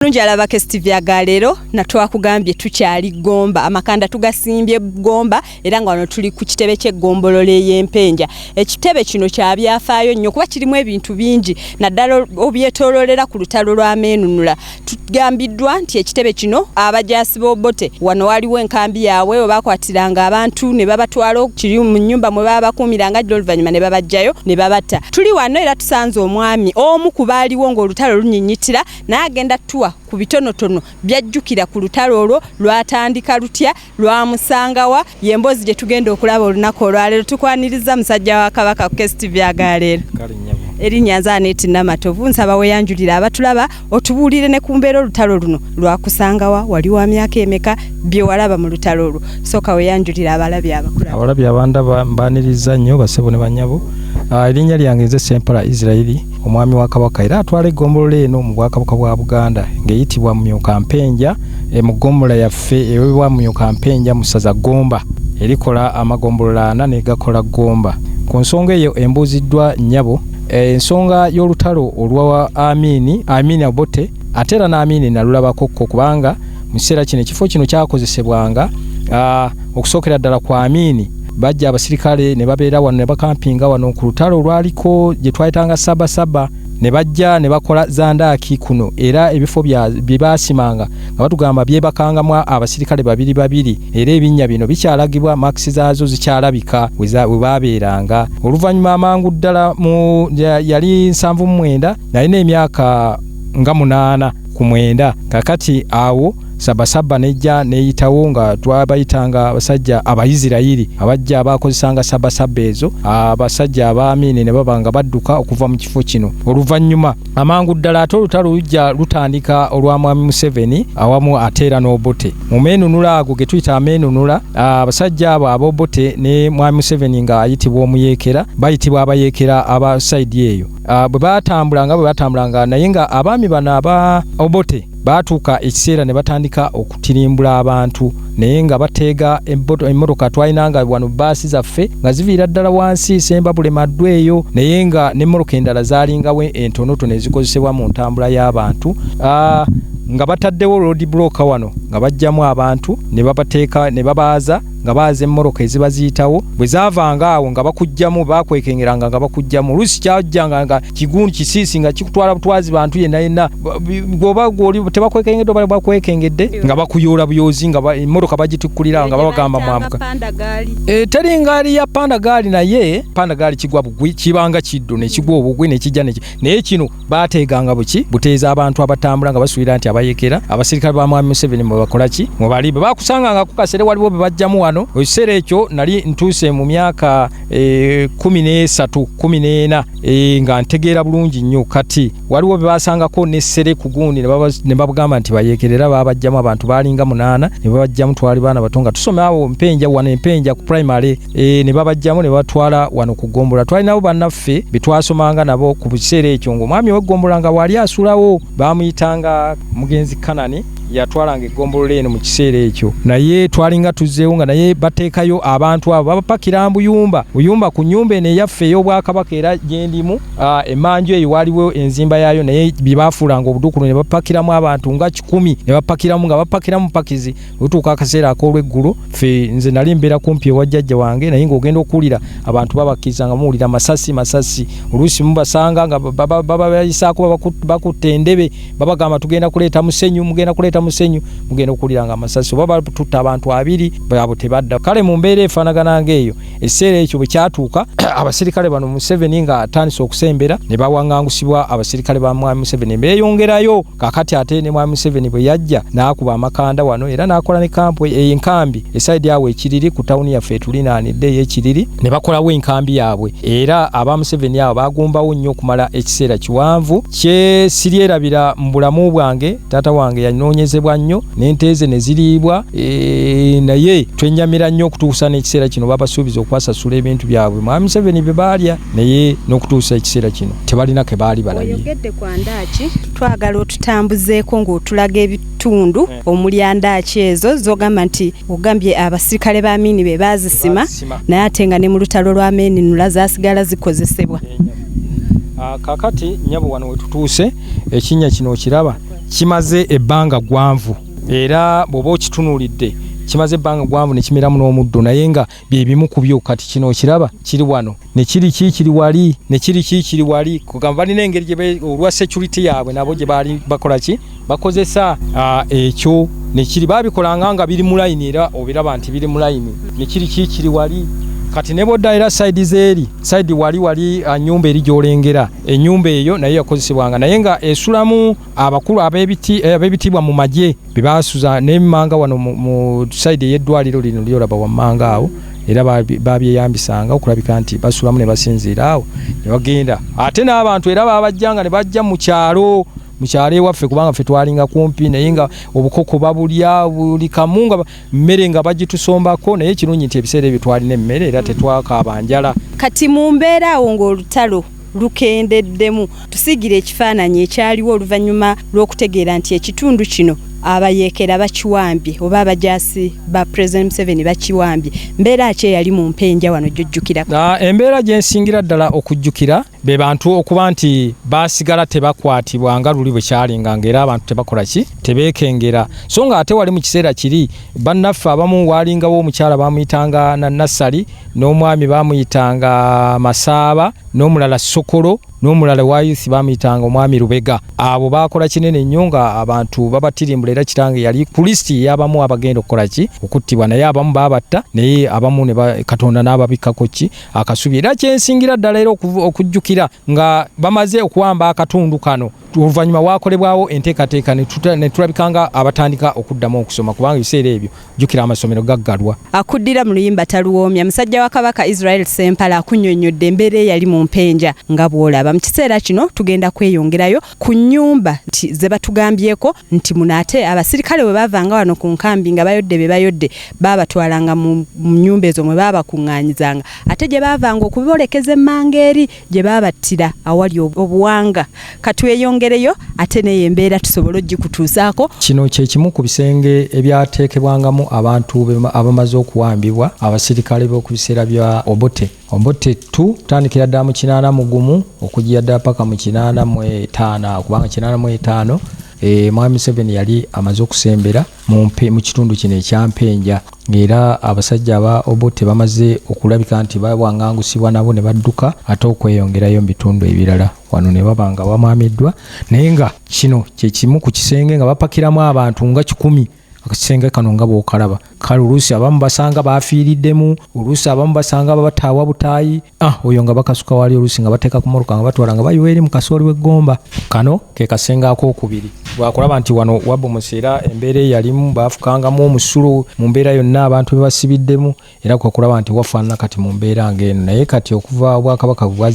Mulungi alaba KSTV agaleero natwakugambye tukyali Gomba, amakanda tugasimbye Gomba, era nga wano tuli ku kitebe ky'eggombolola ey'Empenja. Ekitebe kino kya byafaayo nnyo kuba kirimu ebintu bingi, naddala obyetooloolera ku lutalo lw'ameenunula. Tugambiddwa nti ekitebe kino abajaasi b'Obote wano waliwo enkambi yaabwe we bakwatiranga abantu ne babatwala kiri mu nnyumba mwe baba bakuumiranga ddi, oluvannyuma ne babaggyayo ne babatta. Tuli wano era tusanze omwami omu ku baaliwo ng'olutalo lunyinyitira, naye agenda tuwa ku bitonotono byajjukira ku lutalo olwo, lwatandika lutya, lwamusangawa. Y'emboozi gye tugenda okulaba olunaku olwaleero. Tukwaniriza musajja wa Kabaka ku KSTV agaleero. Erinnya nze Aneti Namatovu. Nsaba weeyanjulira abatulaba, otubuulire ne ku mbeera olutalo luno lwakusangawa, wali wa myaka emeka, bye walaba mu lutalo olwo. Sooka weeyanjulira abalabi abakulaba. Abalabi abandaba, mbaniriza nnyo, basebo ne banyabo. Erinnya lyange nze Sempala Isirairi, omwami wa Kabaka era atwala eggombolola eno mu Bwakabaka bwa Buganda ng'eyitibwa Mumyuka Mpenja, mu ggombolola yaffe ewebwa Mumyuka Mpenja mu ssaza Gomba, erikola amagombolola ana negakola Gomba. Ku nsonga eyo embuuziddwa nnyabo, ensonga y'olutalo olwa Amini, Amini Obote, ate era n'Amini nalulabakokko, kubanga mu kiseera kino ekifo kino kyakozesebwanga okusookera ddala ku Amini. Bajja abasirikale ne babeera wano ne bakampinga wano ku lutalo olwaliko gye twayitanga Saba Saba, ne bajja ne bakola zandaaki kuno, era ebifo bye baasimanga nga batugamba byebakangamu abasirikale babiri babiri, era ebinnya bino bikyalagibwa, marks zaazo zikyalabika we baabeeranga. Oluvannyuma amangu ddala mu yali 79, nalina emyaka nga 8 ku 9. Kakati awo Sabasaba nejja neyitawo nga twabayitanga abasajja Abaisirayiri abajja abakozesanga sabasaba ezo. Abasajja abaamini ne baba nga badduka okuva mu kifo kino. Oluvannyuma amangu ddala ate olutalo lujja lutandika olwa Mwami Museveni awamu ate era n'Obote mu meenunula ago ge tuyita ameenunula. Abasajja abo ab'Obote ne Mwami Museveni nga ayitibwa omuyeekera, bayitibwa abayeekera aba side eyo. Bwe batambulanga, bwe batambulanga, naye nga abaami bano aba Obote baatuuka ekiseera ne batandika okutirimbula abantu, naye nga bateega emmotoka. Twalinanga wano baasi zaffe nga ziviira ddala wansi Sembabule, Maddu eyo, naye nga n'emmotoka endala zaalingawo entonotono ezikozesebwa mu ntambula y'abantu. Nga bataddewo road block wano, nga bajjamu abantu ne babateeka ne babaaza, nga baaza emmotoka eziba ziyitawo. Bwe zaavanga awo nga bakugjamu, bakwekengeranga nga bakugjamu. Oluusi kyajjanga nga kigundi kisiisi nga kikutwala butwazi bantu yenna yenna, gwoba gwoli tebakwekengedde oba bakwekengedde, nga bakuyoola buyozi, nga emmotoka bagitikkulira nga babagamba mwambuka. Teri ngaali ya panda gaali, naye panda gaali kigwa bugwi, kibanga kiddo nekigwa obugwi nekijja naye kino bateeganga buki buteeza abantu abatambula nga basuubira nti abayekera abasirikale ba Mwami Museveni mwe bakola ki mwe bali. Bwe bakusanganga ku kasere, waliwo bwe bajjamu wano. Ekiseera ekyo nali ntuuse mu myaka 13, 14, nga ntegeera bulungi nnyo. Kati waliwo bwe basangako nessere ku gundi ne babagamba nti bayekerera, babajjamu abantu balinga munaana ne babajjamu. Twali baana bato nga tusoma awo Mpenja, wano Empenja ku primary, ne babajjamu ne batwala wano ku ggombolola. Twalinawo bannaffe be twasomanga nabo ku kiseera ekyo, ng'omwami ow'eggombolola nga wali asulawo, bamuyitanga mugenzi Kanani, yatwalanga eggombolola eno mu kiseera ekyo. Naye twalinga tuzzeewo nga naye bateekayo abantu abo, babapakira mbuyumba buyumba ku nnyumba eno eyaffe ey'obwakabaka, era gyendimu emanju eyo waliwo enzimba yaayo, naye bye baafuulanga obudukulu ne bapakiramu abantu nga 100, ne bapakiramu nga bapakiramu pakizi. Lutuuka akaseera ak'olweggulo, ffe nze nali mbeera kumpi ewa jjajja wange, naye ng'ogenda okuwulira abantu babakkiriza nga muwulira masasi masasi. Oluusi mubasanga nga babayisaako, bakutte endebe, babagamba tugenda kuleeta musenyu, mugenda kuleeta musenyu. Mugenda okuwulira nga amasasi oba batutta abantu abiri, abo tebadda. Kale mu mbeera efaanagana ng'eyo, ekiseera ekyo bwe kyatuuka, abasirikale bano Museveni nga atandise okusembera, ne bawaŋŋangusibwa abasirikale ba Mwami Museveni, beeyongerayo. Kakati ate ne Mwami Museveni bwe yajja n'akuba amakanda wano, era n'akola ne kampu enkambi e side awo ekiriri ku tawuni yaffe etulinaanidde ey'Ekiriri, ne bakolawo enkambi yaabwe. Era aba Museveni abo bagumbawo nnyo okumala ekiseera kiwanvu kye siryerabira mu bulamu bwange. Taata wange yanoonyezebwa nnyo n'ente ze ne ziriibwa, naye twenyamira nnyo okutuusa n'ekiseera kino. Babasuubiza okwasasula ebintu byabwe Mwami Museveni bye baalya, naye n'okutuusa ekiseera kino tebalina ke baali balabye. Oyogedde ku andaaki, twagala otutambuzeeko ng'otulaga ebitundu omuli andaaki ezo z'ogamba nti ogambye abasirikale ba Amini be baazisima, naye ate nga ne mu lutalo lwa Meeninula zaasigala zikozesebwa. Kakati nyabo, wano wetutuuse, ekinnya kino okiraba. Kimaze ebbanga ggwanvu, era bw'oba okitunuulidde kimaze ebbanga ggwanvu ne kimeramu n'omuddo, naye nga bye bimu ku byo. Kati kino okiraba kiri wano, ne kiri ki kiri wali, ne kiri ki kiri wali. Kugamba balina engeri gye olwa security yaabwe nabo gye baali bakola ki bakozesa ekyo ne kiri babikolanga nga biri mu layini, era obiraba nti biri mu layini, ne kiri ki kiri wali. Kati ne bw'odda era sayidi z'eri sayidi wali wali nnyumba eri gy'olengera, ennyumba eyo nayo yakozesebwanga, naye nga esulamu abakulu ab'ebitiibwa mu magye be basuza n'emmanga wano mu sayidi ey'eddwaliro lino ly'olaba wammanga awo, era babyeyambisanga okulabika nti basulamu ne basinziira awo ne bagenda. Ate n'abantu era babajjanga ne bajja mu kyalo, mu kyalo ewaffe, kubanga ffe twalinga kumpi, naye nga obukoko babulya buli kamu, nga mmere nga bagitusombako, naye ekirungi nti ebiseera ebyo twalina emmere era tetwakaaba njala. Kati mu mbeera awo ng'olutalo lukendeddemu, tusiigire ekifaananyi ekyaliwo oluvannyuma lw'okutegeera nti ekitundu kino abayeekera bakiwambye oba abajaasi ba President Museveni bakiwambye. Mbeera ki eyali mu Mpenja wano gy'ojjukira? Embeera gye nsingira ddala okujjukira be bantu okuba nti baasigala tebakwatibwa nga luli bwe kyalinga, ng'era abantu tebakola ki, tebeekengera. So nga ate wali mu kiseera kiri bannaffe abamu waalingawo omukyala bamuyitanga na Nassali, n'omwami bamuyitanga Masaaba, n'omulala Sokolo, n'omulala wa youth bamuyitanga omwami Lubega. Abo baakola kinene nnyo nga abantu babatirimbula, era kitange yali ku lisiti ey'abamu abagenda okukola ki, okuttibwa, naye abamu baabatta, naye abamu ne Katonda n'ababikkako ki akasubi. Era kyensingira ddala era okujjukira nga bamaze okuwamba akatundu kano, oluvannyuma waakolebwawo enteekateeka ne tulabika nga abatandika okuddamu okusoma, kubanga ebiseera ebyo jjukira amasomero gaggalwa. Akuddira mu luyimba taluwoomya. Musajja wa Kabaka Israel Ssempala akunnyonnyodde embeera eyali mu Mpenja nga bw'olaba. Mu kiseera kino tugenda kweyongerayo ku nnyumba ze batugambyeko nti muno ate abasirikale bwe baavanga wano ku nkambi nga bayodde be bayodde, baabatwalanga mu nnyumba ezo mwe baabakuŋŋaanyizanga, ate gye baavanga okuboolekeza emmanga eri gye baabattira awali obuwanga. Katweyongereyo ate n'eyo embeera tusobole ogikutuusaako. Kino kye kimu ku bisenge ebyateekebwangamu abantu abamaze okuwambibwa abasirikale b'oku biseera bya Obote. Obote 2 tandikira ddala mu 81 okujja ddala paka mu 85, kubanga 85 Mwami Museveni yali amaze okusembera mu kitundu kino ekya Mpenja, ng'era abasajja aba Obote bamaze okulabika nti bawangangusibwa nabo ne badduka ate okweyongerayo mu bitundu ebirala. Wano ne baba nga bamwamiddwa, naye nga kino kye kimu ku kisenge nga bapakiramu abantu nga 100. Akasenge kano nga bw'okalaba, kale oluusi abamu basanga bafiiriddemu, oluusi abamu basanga babataawa butaayi, oyo nga bakasuka wali, oluusi nga bateeka ku mmotoka nga batwala nga bayiwa eri mu kasooli w'eggomba. Kano ke kasenge akookubiri. Bwakulaba nti wano wabomose, era embeera eyalimu baafukangamu omusulo mu mbeera yonna abantu be basibiddemu, era kwe kulaba nti wafaanana kati mu mbeera ng'eno. Naye kati okuva obwakabaka bwe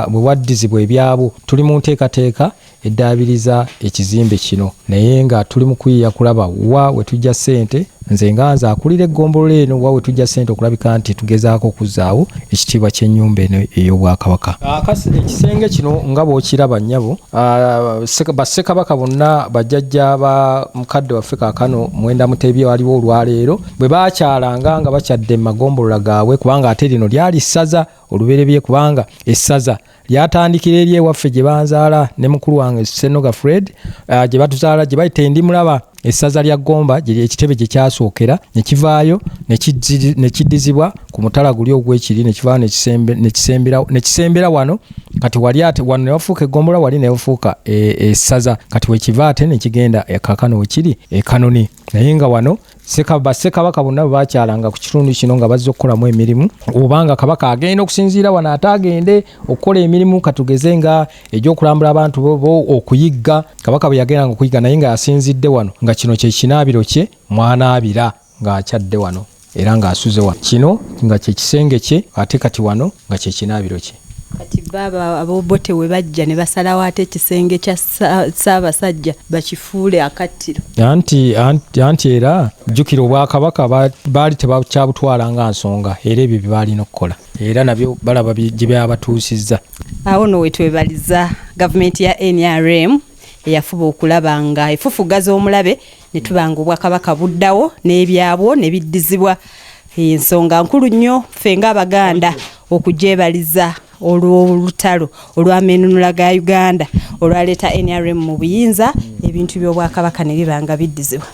bwaddizibwa ebyabwo, tuli mu nteekateeka eddaabiriza ekizimbe kino, naye nga tuli mu kuyiiya kulaba wa we tujja ssente. Nze nga nze akulira eggombolola eno, wa we tujja ssente okulabika nti tugezaako okuzzaawo ekitiibwa ky'ennyumba eno ey'obwakabaka. Ekisenge kino nga bw'okiraba nnyabo, bassekabaka bonna bajjajja ba mukadde waffe kaakano Mwenda Mutebi waliwo olwaleero bwe baakyalanga nga bakyadde mu magombolola gaabwe, kubanga ate lino lyali ssaza olubereberye, kubanga essaza lyatandikira eri ewaffe gye banzaala ne mukulu wange Ssenoga Fred, gye batuzaala gye bayita Endimulaba, essaza lya Gomba gye ekitebe gye kyasookera, ne kivaayo ne kiddizibwa ku mutala guli ogw'ekiri, ne kivaayo ne kisembera wano. Kati wali ate wano ne wafuuka eggombolola, wali ne wafuuka essaza. Kati wekiva ate ne kigenda kaakano wekiri e Kanoni. Naye nga wano bassekabaka bonna bwe bakyalanga ku kitundu kino nga bazze okukolamu emirimu, obanga kabaka agenda okusinziira wano ate agende okukola emirimu katugeze nga egy'okulambula abantu bo okuyigga, kabaka bwe yagendanga okuyigga naye nga yasinzidde wano, nga kino kye kinaabiro kye mwanaabira ng'akyadde wano era ng'asuze wano. Kino nga kye kisenge kye, ate kati wano nga kye kinaabiro kye. Kati baaba ab'Obote we bajja ne basalawo ate ekisenge kya Ssaabasajja bakifuule akattiro. Anti era jjukira obwakabaka baali tebakyabutwala nga nsonga, era ebyo bye baalina okukola era nabyo balaba gye byabatuusizza. Awo nno we twebaliza gavumenti ya NRM eyafuba okulaba nga efufugaza omulabe ne tuba nga obwakabaka buddawo n'ebyabwo ne biddizibwa. Ensonga nkulu nnyo ffe ng'Abaganda okugyebaliza olw'olutalo olw'amenunula ga Uganda olwaleeta NRM mu buyinza. Ebintu by'Obwakabaka ne biba nga biddizibwa.